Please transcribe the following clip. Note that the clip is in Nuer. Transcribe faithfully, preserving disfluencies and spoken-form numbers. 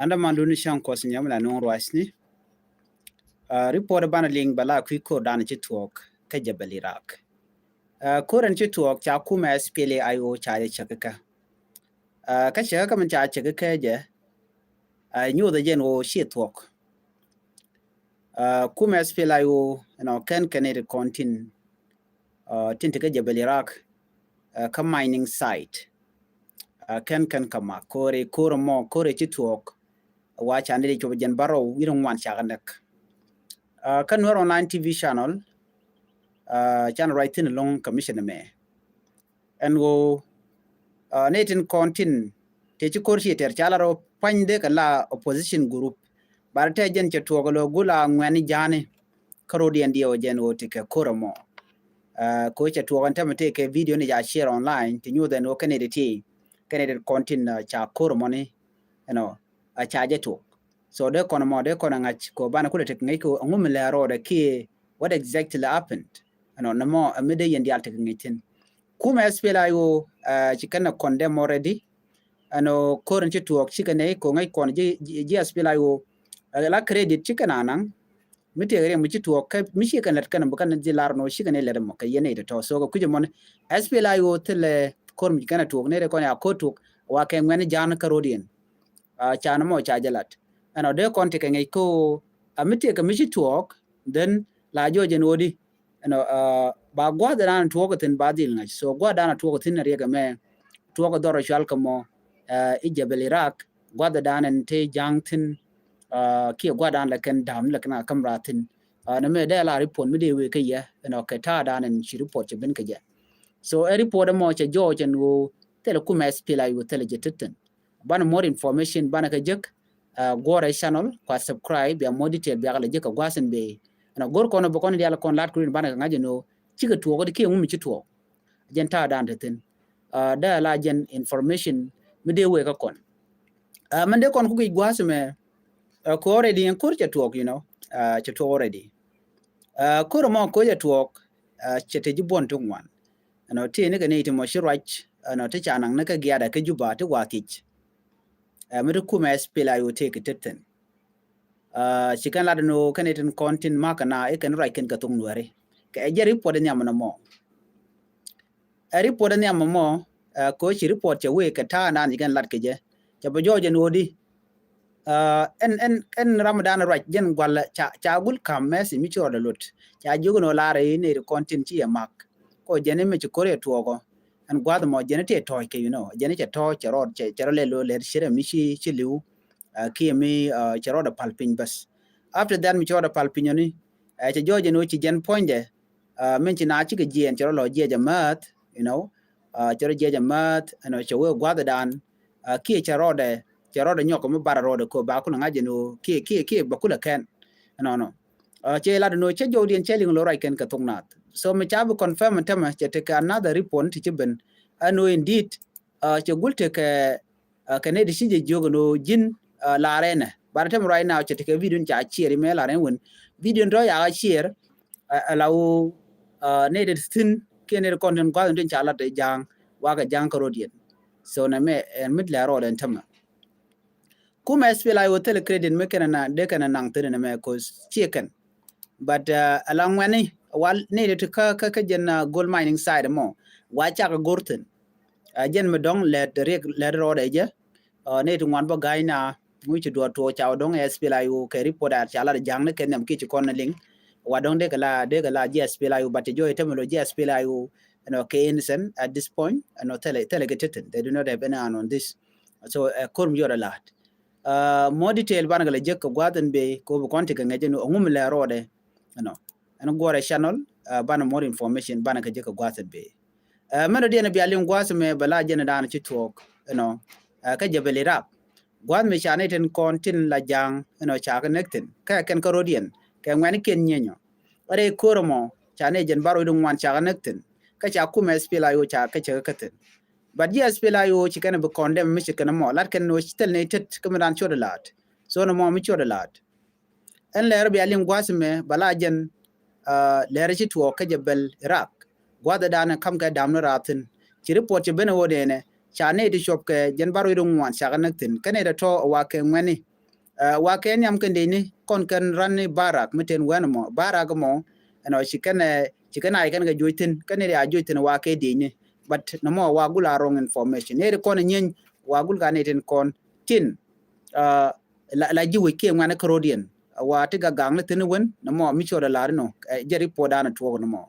Ɛn däman duni cäŋ Kuɔth nyɛ mi la nuŋ ruacni. Ɛ, ripot banɛ liŋ bɛ la kui̱ ko̱r danɛ ci tuɔɔk kä Jebel Iraq. Ɛ, ko̱r ɛn ci tuɔɔk ca kumɛ S P L A I O ca jɛ cäk kä. Ɛ, kä cäk kä min ca cäk kä jɛ, ɛ, nyuuth ɛ jɛn ɣöö ci tuɔɔk. Ɛ, kumɛ S P L A I O ɛnɔ kɛn kɛn it kɔn tin, ɛ, tin ti kä Jebel Iraq, ɛ, kä mining site. Ɛ, kɛn kɛn kä mak ko̱r ɛ, ko̱r ɛmɔ, ko̱r ɛ ci tuɔɔk. Wa ca ni di cop jɛn bärɔw wi̱r ŋuan cakɛ näk. Ɛ, kä Nuer Online T V channel, ɛ, canɛ ruac thi̱n ɛlɔ̱ŋ commission ɛmɛ. Ɛn ɣöö, ɛ, ni tin kɔn tin tëë ci ko̱r ci tɛr ca la rɔ pua̱ny dee kɛ la opposition group. Bar tɛ jɛn cɛ tuɔɔk lɔ gula ŋuɛni ja̱a̱ni kä rodiɛn diɛw jɛn ɣöö ti kɛ ko̱r ɛmɔ. Ɛ, ko cɛ tuɔɔk ɛn tämɛ tëë kɛ video ni ca share online ti nyuuth ɛn ɣöö kɛn it ti, kɛn it kɔn tin, ɛ, ca ko̱r ɛmɔ ni, you know, ɛ ca jɛ tuɔɔk. So dee kɔn ɛmɔ, dee kɔn ɛ ŋa̱c ko banɛ kulɛ tek ŋäc ko ɛŋu mi lɛ rɔɔdɛ kiɛ what exactly happened. Ɛnɔ, nɛmɔ, ɛ mi dee yɛn diaal tek ŋäc thi̱n. Kumɛ S P L A I O, ɛ, ci kɛn ɛ condemn already. Ɛnɔ, ko̱r in ci tuɔɔk ci kɛn ɛ ko ŋäc kɔn ji̱, ji̱, ji̱ S P L A I O, ɛ, la credit ci kɛn anaŋ. Mi tëëk riɛm mi ci tuɔɔk kä mi ci kɛn lät kɛn bi kɛn ji̱ lar nɔ ci kɛn ɛ lät ɛmɔ kɛ yɛn ɛ tɔ̱tɔ̱. So kɛ kui̱c ɛmɔni S P L A I O thilɛ ko̱r mi ci kɛn ɛ tuɔɔk ni rɛ kɔn ya ko̱r tuɔɔk wa kɛ ŋuɛni ja̱a̱n kä rodiɛn. Ɛ, ca nɛmɔ ca jɛ lat. Ɛnɔ dee kɔn ti kɛ ŋäc ko, ɛ, mi tëëk kɛ mi ci tuɔɔk, then la jɔɔc ɛn ɣöö di, you know, ɛ, ba gua̱th dan tuɔɔk thi̱n ba dhil ŋa̱c. So gua̱th dan tuɔɔk thi̱n riɛk ɛmɛ tuɔɔk dhɔr cual kɛ mɔ, ɛ, i̱ Jebel Iraq, gua̱th dan ɛn te ja̱a̱ŋ thi̱n, ɛ, kiɛ gua̱th dan lɛ kɛn da̱a̱m lɛ kɛn a käm raar thi̱n. Ɛ, nɛmɛ dee la report mi dee wee kä yɛ, you know, kɛ ta̱a̱ dan ɛn ci report cɛ ben kɛ jɛ. So ɛ report ɛmɔ cɛ jɔɔc ɛn ɣöö thilɛ kumɛ S P L A I O thilɛ jɛ tethin. Banɛ more information banɛ kɛ jek, ɛ, guɔrɛ channel kua subscribe bia more detail bia kɛ lɛ jek kɛ gua̱a̱th in bee. Ɛnɔ go̱r kɔn bɛ kɔn diaal kɔn lat kurin banɛ kɛ ŋa̱c ɛn ɣöö cikɛ tuɔɔk di kiɛ ŋu mi ci tuɔɔk. Jɛn ta̱a̱ dan te thi̱n. Ɛ, dee la jɛn information mi dee wee kä kɔn. Ɛ, mɛn dee kɔn ku guic gua̱a̱th mɛ, ɛ, ko already ɛn ko̱r cɛ tuɔɔk, you know, ɛ, cɛ tuɔɔk already. Ɛ, ko̱r ɛmɔ ko̱ cɛ tuɔɔk, ɛ, cɛ te ji̱ buɔ̱n ti ŋuan. Ɛnɔ ti ni kɛ ni ti mɔ ci ruac, ɛnɔ ti ca naŋ ni kä giaadɛ kä Juba ti wa thiec. Ɛ, mi ti kumɛ S P L A I O tëëk tethin. Ɛ, ci kɛn lat ni ɣöö kɛn itin kɔn tin ma̱k kɛ na i̱ kɛn ruac kɛn kɛ thok Nuääri. Kɛ ɛ jɛ report in nhiam ɛn ɛmɔ. Ɛ report in nhiam ɛmɔ, ɛ, ko ci report cɛ wee kɛ ta̱a̱ naan ci kɛn lat kɛ jɛ. Cɛ bɛ jɔɔc ɛn ɣöö di. Ɛ, ɛn, ɛn, ɛn Ramadan ruac jɛn gua̱l ca, ca gul ka̱m mɛsi mi ci rɔɔdɛ lot. Ca jiök ɛn ɣöö lar i̱ nɛy ti kɔn tin ci yɛ mak. Kɔ jɛn i̱ mi ci ko̱r yɛ tuɔɔkɔ. Ɛn gua̱th ɛmɔ jɛn i̱ ti yɛ tɔ̱ɔ̱c kɛ, you know. Jɛn i̱ cɛ tɔ̱ɔ̱c cɛ rɔɔd cɛ, cɛ rɔ lɛ lo̱ lɛr cirɛ mi ci, ci li̱w. Ɛ, kiɛ mi, ɛ, cɛ rɔɔdɛ pal piny bäth. After that mi ci rɔɔdɛ pal piny ɔni, ɛ, cɛ jɔɔc ɛn ɣöö ci jɛn puɔ̱nydɛ, ɛ, min ci na cikɛ jiɛɛn cɛ rɔ lɔ jiɛc ɛ määth, you know, ɛ, cɛ rɔ jiɛc ɛ määth, you know, cɛ wee gua̱thdan, ɛ, kiɛ cɛ rɔɔdɛ, cɛ rɔɔdɛ nyɔk mi bar rɔɔdɛ ko ba kulɛ ŋa̱c ɛn ɣöö kiɛ, kiɛ, kiɛ bɛ kulɛ kɛn, you know, nɔ. Ɛ, cɛ lat ɛn ɣöö cɛ jɔwdiɛn cɛ liŋ lo̱ ruac kɛn kɛ thok naath. So mi ca bi confirm ɛn tämɛ cɛ tekɛ another report ti ci ben ɛn ɣöö indeed, ɛ, cɛ gul tekɛ, ɛ, kɛ nɛy ti ci jɛ jiök ɛn ɣöö ji̱n, ɛ, lar ɛnɛ. But tämɛ right now cɛ tekɛ video in ca share imɛ lar ɛn wen. Video in tɔ yakä share, ɛ, ɛ la ɣöö, ɛ, nɛy ti thi̱n kiɛ nɛy ti kɔn tin gua̱th in tin ca lat ɛ ja̱a̱ŋ wakɛ ja̱a̱ŋ kä rɔ̱diɛn. So nɛmɛ ɛn mi lɛ rɔɔdɛ ɛn tämɛ. Kumɛ S P L A I O thilɛ credit mi kɛn na dee kɛn naŋ thi̱n nɛmɛ 'cause ciɛ kɛn. But, ɛ, ala ŋuɛni wal ni ti kä, kä, kä jɛn, ɛ, gold mining site mɔ wa cakɛ go̱r thi̱n. Ɛ, jɛn mi dɔ̱ŋ lɛt riɛk lɛt rɔɔdɛ jɛ. Ɛ, ni ti ŋuan bä ga̱a̱c na ŋuc ti duɔt tuɔɔk ca wä dɔ̱ŋ S P L A I O kɛ report a ca lat ja̱a̱ŋ ni kɛ nhiam kiɛ ci kɔn ni liŋ. Wa dɔ̱ŋ dee kɛ la, dee kɛ la ji̱ S P L A I O, but ti jɔɔc tämɛ lo ji̱ S P L A I O, you know, kɛ innocent at this point, you know, thilɛ, thilɛ kɛ tethin. They do not have any hand on this. So, ɛ, ko̱r mi yɔt a la̱a̱t. Ɛ, more detail banɛ kɛ lɛ jek kɛ gua̱a̱th in bee kɛ ɣöö bi kɔn ti kɛ ŋäc ɛn ɣöö ɛŋu mi lɛ rɔɔdɛ, you know, ɛn guɔrɛ channel, ɛ, banɛ more information banɛ kɛ jek kɛ gua̱a̱th in bee. Ɛ, mɛn rɔ diɛn bia liŋ gua̱a̱th mɛ bɛ la jɛn dan ci tuɔɔk, you know, ɛ, kä Jebel Iraq. Gua̱a̱th mi ca ni tin kɔn tin la ja̱a̱ŋ, you know, ca kɛ näk thi̱n. Kä kɛn kä rɔ̱diɛn kɛ ŋuɛ̈ni kiɛn nyieny ɔ. Rɛy ko̱r ɛmɔ ca ni jɛn bar wi̱cdɛ ŋuan ca kɛ näk thi̱n. Kä ca kumɛ S P L A I O ca kɛ cɛ kɛ kä thi̱n. But ji̱ S P L A I O ci kɛn bi condemn mi ci kɛn mɔ lat kɛn ni ɣöö ci thil ni tet kä mi dan ciöt laat. So ni mɔ mi ciöt laat. Ɛn lɛr bia liŋ gua̱a̱th mɛ bɛ la jɛn, ɛ, lɛr ci tuɔɔk kä Jebel Iraq. Gua̱a̱th dan kam kɛ dam ni raathin. Ci report ci ben ɣöö nɛnɛ ca nɛy ti cuɔp kɛ jɛn bar wi̱cdɛ ŋuan ca kɛ näk thi̱n. Kä nɛy ti tɔ̱ wa kɛ ŋuɛ̈ni. Ɛ, wa kɛ nhiam kɛn dec ni kɔn kɛn ran ni barak mi ten wɛn mɔ, barak mɔ ɛnɔ ci kɛn ɛ ci kɛn a ci kɛn kɛ juɔc thin kɛn ni ria juɔc thin wa kɛ dec ni. But nɔmɔ wa gul a wrong information ni ri kɔn nyieeny wa gul ka ni tin kɔn tin. Ɛ, la la ji̱ wec kiɛ ŋuan kärodiɛn wa ti gagaŋ ni thin wen nɔmɔ mi cɔl a lar inɔ. Ɛ, jɛ report dan a tuɔk nɔmɔ.